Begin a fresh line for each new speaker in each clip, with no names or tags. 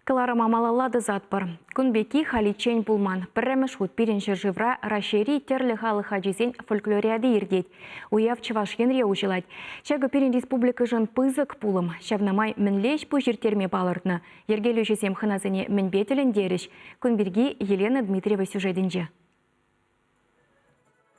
Кӑларӑма малалла тӑсатпӑр. Кун пекки халиччен пулман. Пӗрремӗш хут пирӗн ҫӗршывра Раҫҫейри тӗрлӗ халӑх ачисен фольклориади иртет. Уяв Чӑваш Енре уҫӑлать. Ҫакӑ пирӗн республикӑшӑн пысӑк пулӑм. Ҫавна май мӗнле ӗҫ-пуҫ ирттерме палӑртнӑ? Йӗркелӳҫӗсем хӑнасене мӗнпе тӗлӗнтерӗҫ? Кун пирки Елена Дмитриева сюжетӗнче.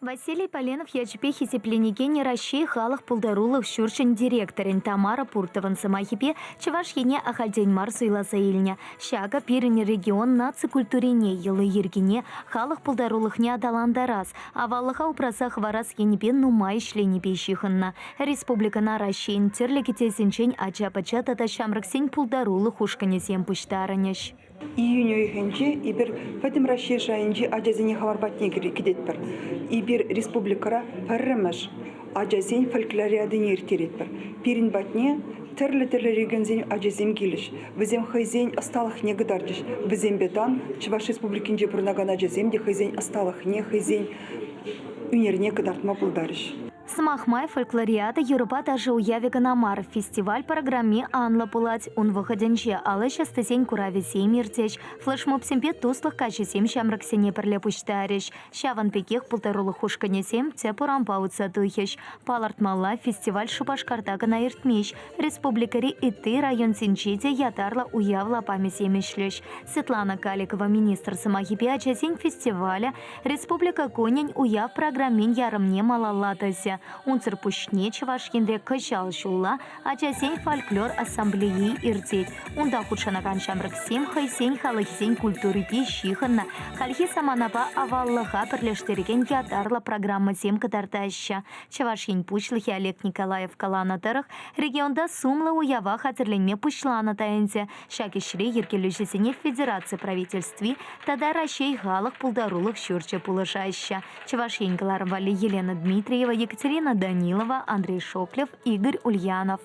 Василий Поленов ячӗпе хисепленекен Раҫҫей халӑх пултарулӑх ҫурчӗн директорӗн Тамара Пуртовӑн сӑмахӗпе Чӑваш Ене ахальтен мар суйласа илнӗ. Ҫакӑ пирӗн регион наци культурине, йӑли-йӗркине, халӑх пултарулӑхне аталантарас, аваллӑха упраса хӑварас енӗпе нумай ӗҫленипе ҫыхӑннӑ. Республикӑна Раҫҫейӗн тӗрлӗ кӗтесӗнчен ача-пӑча тата ҫамрӑксен пултарулӑх ушкӑнӗсем пуҫтарӑнӗҫ.
Июнь уйӑхӗнче эпир Пӗтӗм Раҫҫей шайӗнчи ачасене хӑвар патне кӗтетпӗр. Эпир республикӑра пӗрремӗш ачасен фольклориадине ирттеретпӗр. Пирӗн патне тӗрлӗ-тӗрлӗ регионсен ачисем килӗҫ. Вӗсем хӑйсен ӑсталӑхне кӑтартӗҫ. Вӗсемпе тан Чӑваш Республикинче пурӑнакан ачасем те хӑйсен ӑсталӑхне, хӑйсен ӳнерне кӑтартма пултарӗҫ.
Сӑмах май, фольклориада юрӑпа ташӑ уявӗ кӑна мар, фестиваль программи анлӑ пулать. Ун вӑхӑтӗнче ал ӗҫ ӑстисен куравӗсем иртӗҫ, флешмобсемпе туслӑх каҫӗсем ҫамрӑксене пӗрле пуҫтарӗҫ. Ҫавӑн пекех пултарулӑх ушкӑнӗсем тӗп урампа утса тухӗҫ. Палӑртмалла, фестиваль Шупашкарта кӑна иртмест, республикӑри ытти районсенче те ятарлӑ уяв лапамӗсем ӗҫлӗҫ. Светлана Каликова министр сӑмахӗпе ачасен фестивалӗ Республика кунӗн уяв программин ярӑмне малалла тӑсӗ. Унсӑр пуҫне Чӑваш Енре кӑҫал ҫулла ачасен фольклор ассамблейи иртет. Унта хутшӑнакан ҫамрӑксем хӑйсен халӑхӗсен культурипе ҫыхӑннӑ хальхи саманапа аваллӑха пӗрлештерекен ятарлӑ программӑсем кӑтартаҫҫӗ. Чӑваш Ен Пуҫлӑхӗ Олег Николаев каланӑ тӑрӑх, регионта сумлӑ уява хатӗрленме пуҫланӑ та ӗнтӗ. Ҫак ӗҫре йӗркелӳҫӗсене федераци правительстви тата Раҫҫей халӑх пултарулӑх ҫурчӗ пулӑшаҫҫӗ. Чӑваш Ен кӑларӑм валли Елена Дмитриева, Екатерина Данилова, Андрей Шоклев, Игорь Ульянов.